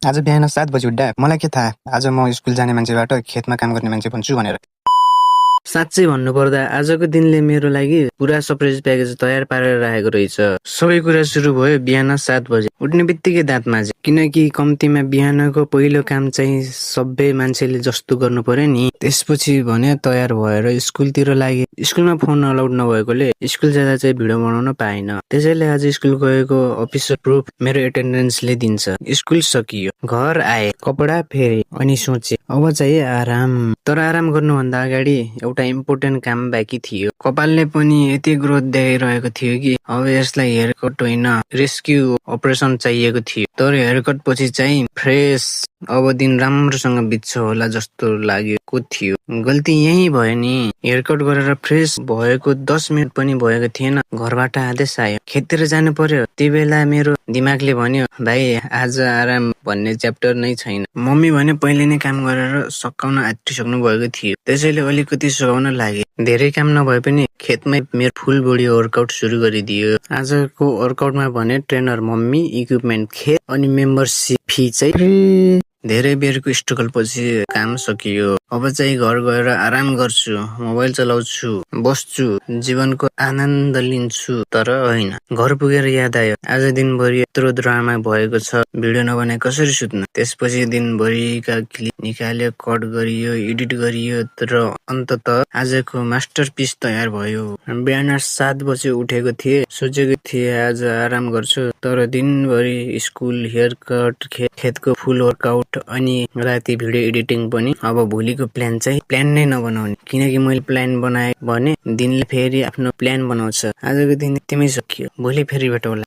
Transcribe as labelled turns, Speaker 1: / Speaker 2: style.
Speaker 1: आज बिहान 7 बजी उड्डा मलाई के थाहा आज म स्कुल जाने मान्छेबाट खेतमा काम गर्ने मान्छे बन्छु भनेर।
Speaker 2: साँच्चै भन्नुपर्दा आजको दिनले मेरो लागि पुरा सरप्राइज प्याकेज तयार पारेर राखेको रहेछ। सबै कुरा सुरु भयो बिहान 7 बजे उठ्ने बित्तिकै दाँत माझे, किनकि कम्तीमा बिहानको पहिलो काम चाहिँ सबै मान्छेले जस्तो गर्नु पर्यो नि। त्यसपछि भने तयार भएर स्कुलतिर लागे। स्कुलमा फोन अलाउड नभएकोले स्कुल जाँदा चाहिँ भिडियो बनाउन पाएन। त्यसैले आज स्कुल गएको अफिसियल प्रुफ मेरो एटेन्डेन्सले दिन्छ। स्कुल सकियो, घर आए, कपडा फेरे अनि सोचे अब चाहिँ आराम। तर आराम गर्नुभन्दा अगाडि एउटा इम्पोर्टेन्ट काम बाँकी थियो। कपालले पनि यति ग्रोथ देखाइरहेको थियो कि अब यसलाई हेयरकट होइन रेस्क्यु अपरेसन चाहिएको थियो। तर हेयरकट पछि चाहिँ फ्रेस अब दिन राम्रोसँग बित्छ होला जस्तो लागेको थियो। गल्ती यही भयो नि, हेयरकट गरेर फ्रेस भएको 10 मिनट पनि भएको थिएन, घरबाट आदेश आयो खेततिर जानु पर्यो। त्यही बेला मेरो दिमागले भन्यो भाइ आज आराम भन्ने च्याप्टर नै छैन। मम्मी भने पहिले नै काम गरेर सकाउन आँटिसक्नु भएको थियो, त्यसैले अलिकति सघाउन लागे। धेरै काम नभए पनि खेतमै मेरो फुल बडी वर्कआउट सुरु गरिदियो। आजको वर्कआउटमा भने ट्रेनर मम्मी, इक्विपमेन्ट खेत अनि मेम्बरसिप फी चाहिँ फ्री। धेरै बेरको स्ट्रगल पछि काम सकियो। अब चाहिँ घर गएर आराम गर्छु, मोबाइल चलाउँछु, बस्छु, जीवनको आनन्द लिन्छु। तर होइन, घर पुगेर याद आयो आज दिनभरि यत्रो ड्रामा भएको छ, भिडियो नबनाए कसरी सुत्नु। त्यसपछि दिनभरिका क्लिप निकाल्यो, कट गरियो, एडिट गरियो, तर अन्ततः आजको मास्टरपिस तयार भयो। बिहान 7 बजे उठेको थिएँ, सोचेको थिएँ आज आराम गर्छु, तर दिनभरि स्कुल, हेयरकट, खेतको फुल वर्कआउट अनि राति भिडियो एडिटिङ पनि। अब भोलिको प्लान चाहिँ प्लान नै नबनाउने, किनकि मैले प्लान बनाए भने दिनले फेरि आफ्नो प्लान बनाउँछ। आजको दिन यतिमै सकियो, भोलि फेरि भेटौँला।